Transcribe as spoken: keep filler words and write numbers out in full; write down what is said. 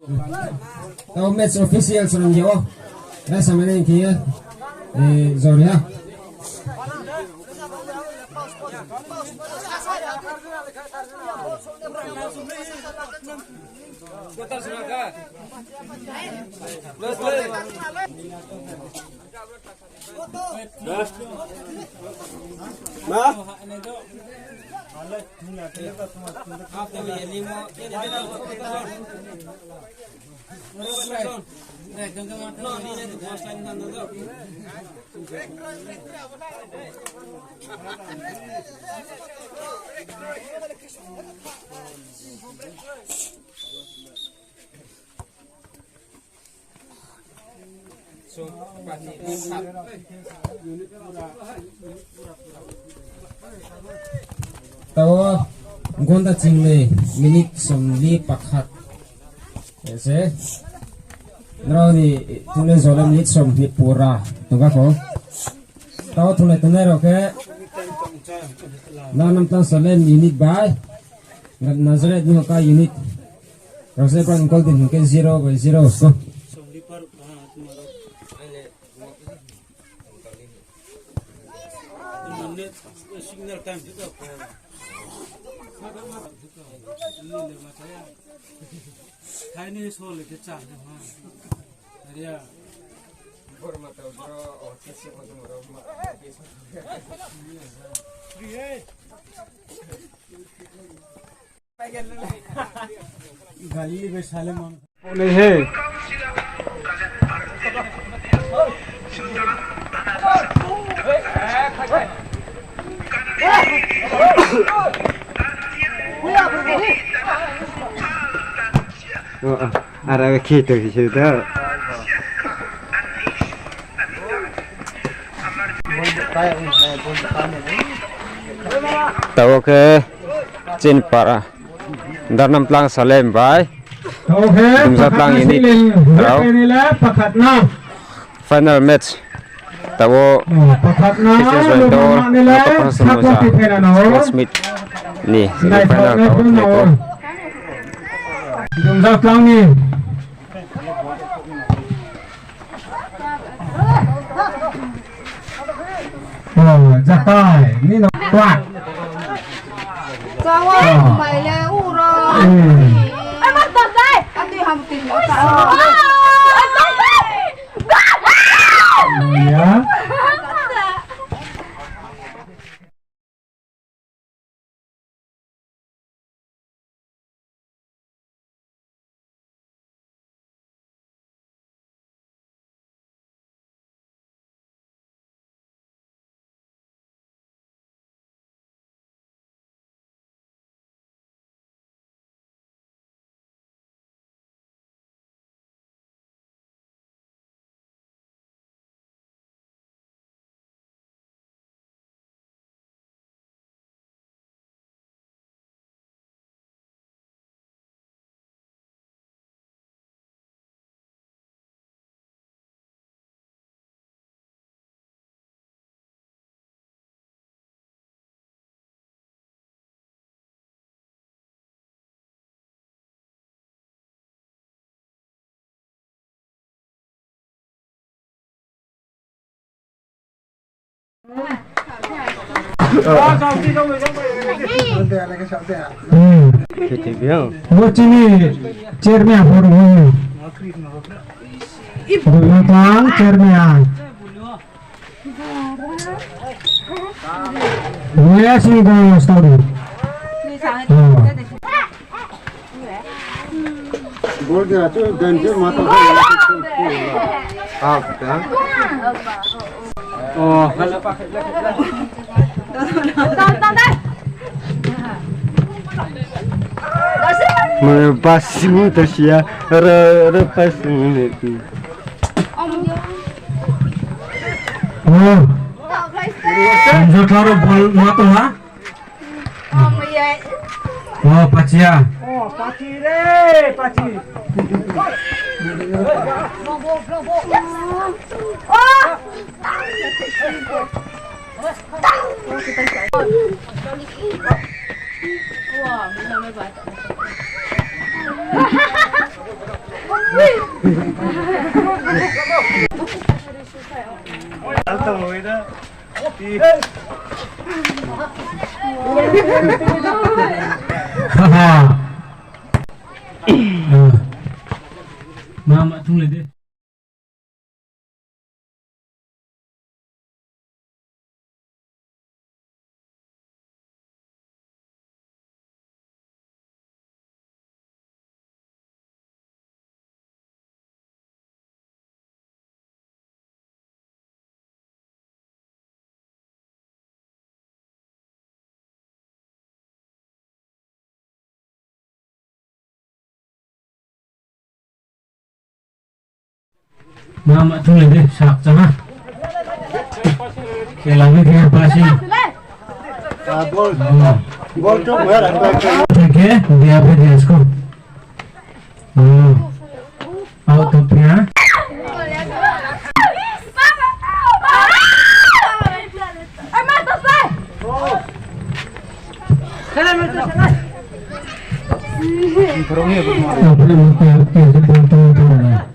Tao match official srang yo. Rasa mane khe ye, eh, jor ya. Tao gonda chingnoi minute somli pakhat. Ese. Nrao ni thungnai jole minute som ni pura tongkha kho. Tao thungnai tongnai rao khe, Dar Namtang Salem unit bai Nazareth Noka unit. Rao se pran goal din hingkhe zero by zero. Signal time. Thaini sol le khe cha le ha. Aria. Gali be sale man. Pone he. Oh, oh. Ara khe to khe to. Tao khe chini para Darnam Tlang Salem bai Dumja Tlang unit rao. Final match. Tao Christian Joint Tower, Loka Phangsong Moja, Sports Meet ni semi final tao khe nai ko. Dumja Tlang ni. Oh, jatai, ni no kwa. Chawa, oh. Mai le uro. Hmm. Ai, ma tatai. Ati ham tin ka. Ya. Hmm. Bo chini chairman aphuru. Bo tang chairman. Waya sing ko story. Oh. Bol dia tu dan dia mata. Ah, dah. Oh. Mabasi mu ta sia, re, re pas mu ne tu. Oh. Jotharo bol ma tong ha? Oh, pachi ya. Oh, pachi re, pachi. Oh. Haha. Ah. Ma, ma thunglai di. Ma, ma thunglai di, sak chá ha. Khela ni khe passing. Ah, ball. Oh. Ball chuk ha, right back. Thik khe, dia phe dia sko. Oh. Out of here. Apa yang kita, kita, kita, kita, kita.